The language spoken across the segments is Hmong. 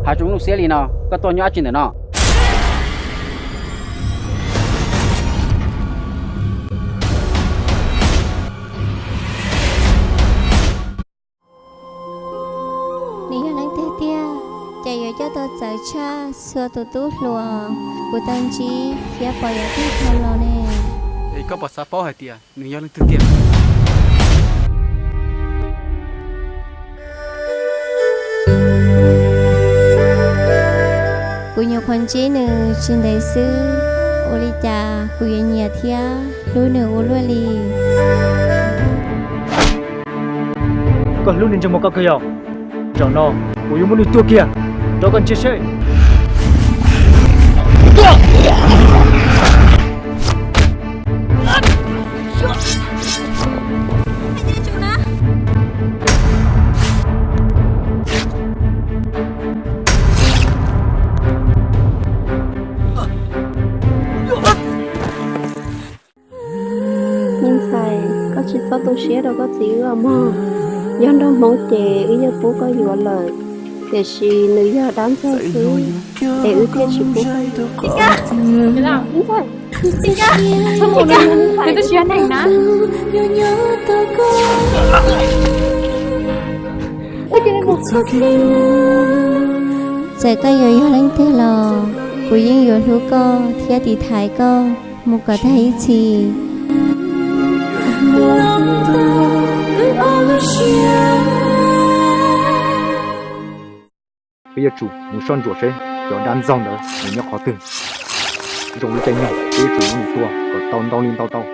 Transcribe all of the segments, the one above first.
Hais zoo lub xiab li no, koj tuaj nyob dab tsi ntawm no? Nws yog leej twg tiag, ces yuav coj tau txawv tshaj txhua tus tub hluas kuv tau ntsib thiab pom yav tag dhau los ne. Es koj puas xav paub hais tias nws yog leej twg tiag? Kuv nyuam qhuav ntsib nws tsis ntev xwb, ua li cas kuv yuav nyiam thiab hlub nws ua luaj li. Koj hlub niag ntsej muag koj kawg yog? Zaum no kuv yuav muab nws tua kiag rau koj ntsia seb. Me ntxhais, koj tsis txhob tu siab rau koj txiv wb os mog. Yog nraug hmoob ces wb yeej pub koj yuav lawm, tiam sis nws yog dab ntxaug xwb es wb thiaj tsis pub koj yuav. Txawm koj yuav yog leej twg los kuv yeej yuav hlub koj thiab tiv thaiv koj mus kom tag ib txhis. Peb yuav tsum mus soj ntsuam seb cov dab ntxaug ntawd nws nyob qhov twg. Zoo li caij nyoog peb yuav tsum muab nws tua kom tau ntau li ntau tau.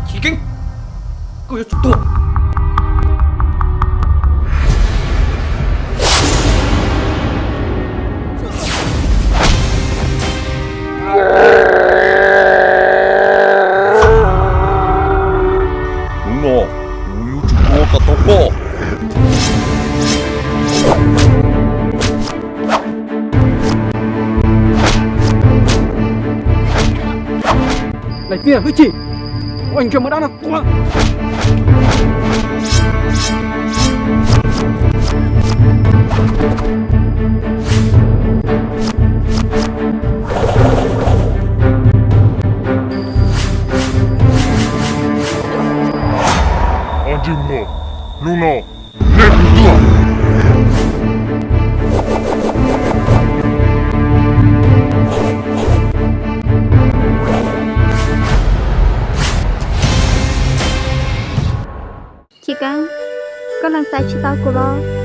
Chiv Keeb, koj yuav tsum tuag. Hnub no kuv yuav tsum tua kom tau koj. Leej txiv hwj chim, ua nrhiav muaj dab no tua. Ob ntsej muag, hnub no neb kuv tuag. Chiv Keeb, koj lees txais tsis tau kuv los?